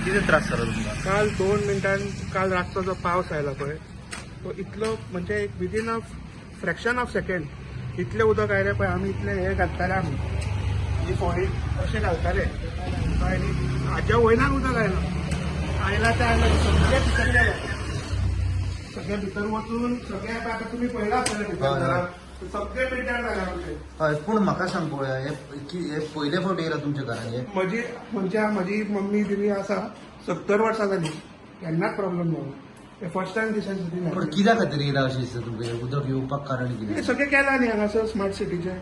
कितें त्रास जाला तुमकां? काल 2 मिनटां काल रातचो जो पावस आयला पळय तो इतलो म्हणजे एक within a fraction of second इतलें उदक आयलें पळय. आमी इतलें हें घालताले, आमी ही फोळी अशें घालताले आनी हाज्या वयल्यान उदक आयलां. आयलां तें आयलां, सगळें भितर गेलें, सगळें भितर वचून सगळें आतां तुमी पळयलां आसतलें भितर घरांत सगळें पिड्ड्यार जालें आमचें. हय, पूण म्हाका सांग पळोवया, हे पयले फावट येयला तुमच्या घरान हे? म्हजी म्हणजे म्हजी मम्मी बिमी आसा 70 वर्सां जाली, केन्नाच प्रॉब्लम जालो. हे फर्स्ट टायम दिसान. पूण कित्या खातीर येयला अशें दिसता तुमकां? हे उदक येवपाक कारण कितें? हे सगळें केलां न्ही हांगासर स्मार्ट सिटीचें,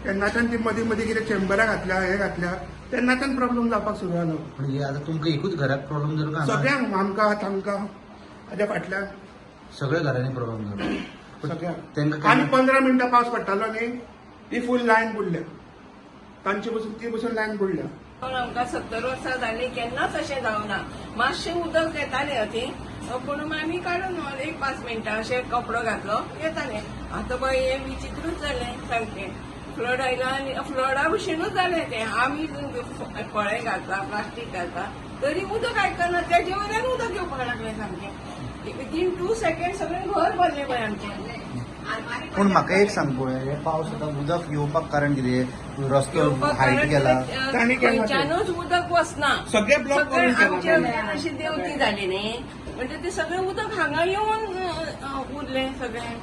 तेन्नाच्यान ती मदीं मदीं कितें चेंबरां घातल्या, हें घातल्या, तेन्नाच्यान प्रॉब्लम जावपाक सुरू जालो. पूण हे आतां तुमकां एकूच घराक प्रॉब्लम जालो काय? सगळ्यांक, आमकां तांकां हाज्या फाटल्यान सगळ्या घरांनी प्रॉब्लम जालो सगळ्यांक. तांकां? आनी 15 मिनटां पावस पडटालो न्ही, ती फूल लायन बुडल्या तांची पसून, ती पसून लायन बुडल्या. आमकां 70 वर्सां जालीं, केन्नाच अशें जावना. मातशें उदक येतालें अती, पूण आमी काडून एक 5 मिनटां अशें कपडो घातलो येतालें. आतां पळय हें विचित्रूच जालें सामकें. फ्लड आयला आनी फ्लडा भशेनूच जालें तें. आमी फळें घालता, प्लास्टीक घालता, तरी उदक आयकना, तेजे वयल्यान उदक येवपाक लागलें सामकें. विदीन 2 सेकेंड सगळें घर भरलें पळय आमचें. पूण म्हाका एक सांग पळोवया, हे पावस आतां उदक येवपाक कारण कितें? रस्तो हायट केला. तांणी केलां तें. खंयच्यानूच उदक वचना, सगळे ब्लॉक सगळे करून केलां आमचे तांणी. वयल्यान अशी देंवती जाली न्ही, म्हणजे ते सगळें उदक हांगा येवन उरलें सगळें.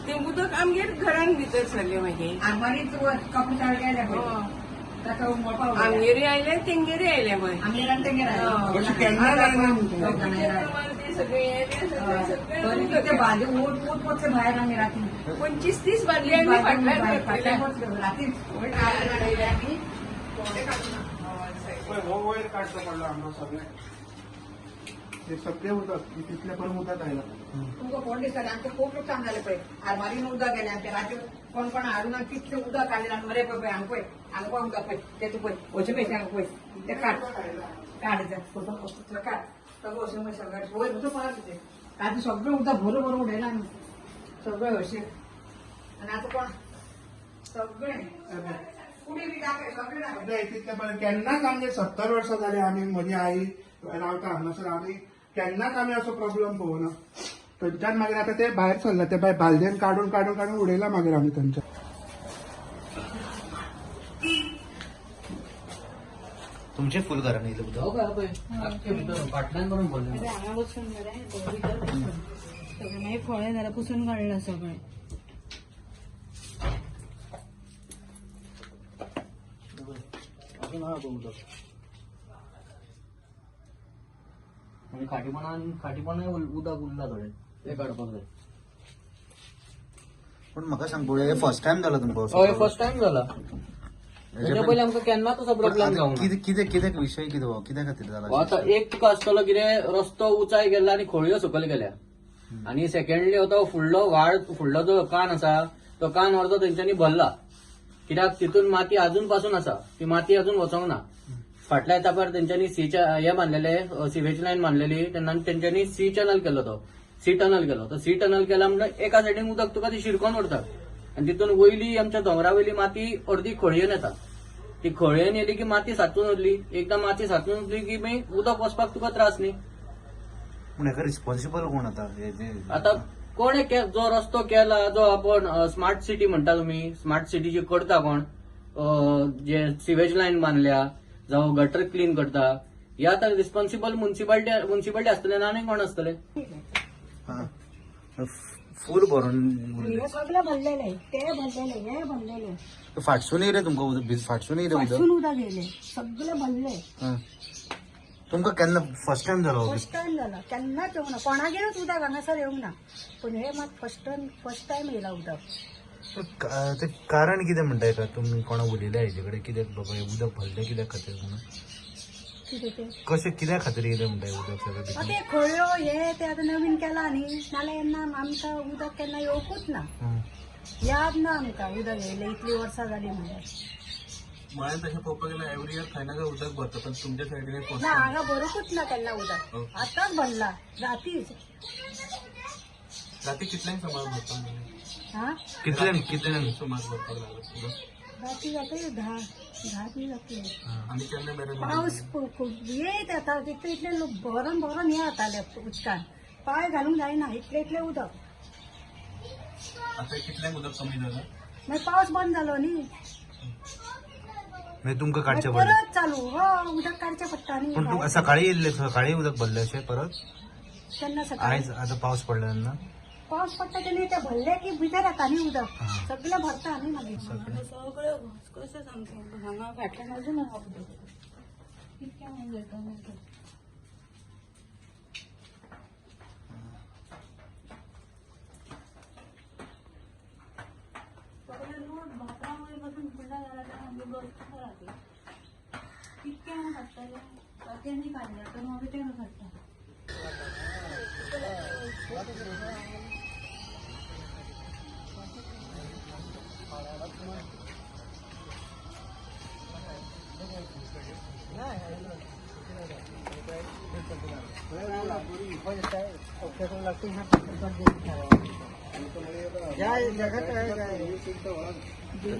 तें उदक आमगेर घरान भितर सरलें मागीर. आरमारीत कपडे काडले गेले पळय, ताका उमळपा उरलें. आमगेरूय आयलें, तेंगेरूय आयलें पळय. आमगेर आनी तेंगेर आयलें. अशें केन्ना जायना म्हणटा. प्रमाण ते सगळें येयलें, सगळें तरी सगळें ते भाजी ऊट ऊट वचले भायर आमी राती. 25-30 बादली आमी फाटल्यान घातलेल्या. राती आमी. पळय हो वयर काडचो पडलो आमकां सगळें, हे सगळें उदक तितलें पर्यंत उदक आयलां. तुमकां कोण दिसतालें? आमचें खूब लुकसाण जालें पळय. आरमारीन उदक गेलें आमचें. राती कोण कोण हाडून आमी कितलें उदक काडलें आनी मरे पळय पळय हांगा पळय, हांगा पळय उदक पळय, तें तूं पळय वचून पळय हांगा पळय, तें काड काड तें काड सगळें वचून पळय, सगळें वयर वचून पळय तें राती सगळें उदक भरून भरून उडयलां आमी सगळें हरशीं. आनी आतां कोण सगळें कुडी बी दाखय सगळें दाखय. सगळें तितलें पर्यंत केन्नाच आमगे 70 वर्सां जालीं आमी, म्हजी आई रावता हांगासर, आमी केन्नाच आमी असो प्रॉब्लम पळोवना. थंयच्यान मागीर आतां ते भायर सरले, ते भायर बालदेन काडून काडून काडून उडयला मागीर आमी थंयच्यान. तुमचे फूल घरान येयलें उदक? फाटल्यान करून भरलें. हांगा वचून मरे भितर वचून सगळें मागीर फळें जाल्यार पुसून काडलां सगळें. अजून आहा पळय उदक. आनी खाटीपणान खाटीपणाय उदक उरला थोडें, तें काडपाक जाय. पूण म्हाका सांग पळोवया, हे फर्स्ट टायम जाला तुमकां असो हय, problem? First time जाला. हेच्या तेच्या पयलीं आमकां केन्नाच असो पण प्रॉब्लेम आतां जावंक ना. कितें कितें कितें विशय कितें हो? कित्या खातीर जाला? हो आतां एक तुका आसतलो कितें, रस्तो उंचाय गेल्ला आनी खोळयो सकयल गेल्या. आनी सेकंडली आतां फुडलो व्हाळ, फुडलो जो कान आसा तो कान अर्दो तेंच्यांनी भरला, कित्याक तितून माती अजून पासून आसा, ती माती अजून वचोंक ना. फाटल्या तेंपार तेंच्यांनी सी हे बांदलेले, सिवेज लायन बांदलेली, तेन्ना तेंच्यांनी सी चॅनल केलो, तो सी टनल केलो. तो सी टनल केला म्हणल्यार एका सायडीन उदक तुका ती शिरकोन उरता आनी तितून वयली आमच्या दोंगरा वयली माती अर्दी खळयेन येता. ती खळयेन येयली की माती साचून उरली. एकदां माती साचून उरली की मागीर उदक वचपाक तुका त्रास न्ही. पूण हेका रिस्पॉन्सिबल कोण आतां हे जे? आता कोणे जो रस्तो केला, जो आपण स्मार्ट सिटी म्हणटा तुमी, स्मार्ट सिटी जी करता कोण, जे सिवेज लायन बांदल्या जावं गटर क्लीन करता, हे आतां रिस्पॉन्सिबल मुन्सिपाल्टी मुन्सिपाल्टी आसतले ना आनी कोण आसतले? हा. फूल भरून उरलें. हे सगळें भरलेलें, ते भरलेलें, हे भरलेलें. फाटसून येयलें तुमकां उदक? फाटसून येयलें उदक? फाटसून उदक येयलें, सगळें भरलें. हा. तुमकां केन्ना फर्स्ट टायम जालो हो? फर्स्ट टायम जाला, केन्नाच येवंक ना, कोणागेरूच उदक हांगासर येवंक ना, पूण हे मात फर्स्ट टायम येयलां उदक. ते कारण कितें म्हणटा हेका? तुमी कोणा उलयल्या हेजे कडेन, कित्याक बाबा हें उदक भरलें कित्याक खातीर म्हणून? कितें तें? कशें कित्या खातीर येयलें म्हणटा हें उदक सगळें भितर? ते खळयो हे ते आतां नवीन केलां न्ही, नाल्यार येन्ना आमकां उदक केन्ना येवकूच ना. याद ना आमकां उदक येयलें, इतलीं वर्सां जालीं म्हणल्यार. मळ्यान तशें पळोवपाक गेल्यार एवरी इयर खंय ना खंय उदक भरता, पण तुमच्या सायडीन फर्स्ट. ना, हांगा भरूंकूच ना केन्ना उदक, आतांच भरला रातीच. राती कितल्यांक सुमार भरता? हा. कितल्यांक कितल्यांक सुमार भरपाक लागला उदक? राती जाता 10 10 बी जातली. आनी केन्ना मेरेन? पावस खूब येत येता तितले इतले लोक भरून भरून हे जाताले उदकान, पांय घालूंक जायना इतले इतले उदक. आतां कितल्यांक उदक कमी जालां? मागीर पावस बंद जालो न्ही. मागीर तुमकां काडचें मागीर पडलें? परत चालू हो उदक काडचें पडटा न्ही. पूण तुका सकाळी येयल्लें, सकाळी उदक भरलें अशें परत? केन्ना सकाळी? आयज आतां पावस पडला तेन्ना. पावस पडटा तेन्ना ते भरले की भितर येता न्ही उदक, सगळें भरता न्ही मागीर. सगळें घसघशें सामकें हांगा फाटल्यान अजून आहा उदक. कितकें उलयता. सगळे रोड भातां वयर पासून फुडल्या जाला ते सामके बसता राहते कितके हांव काडटलें तेणी काडलें आतां मागीर तें काडटा.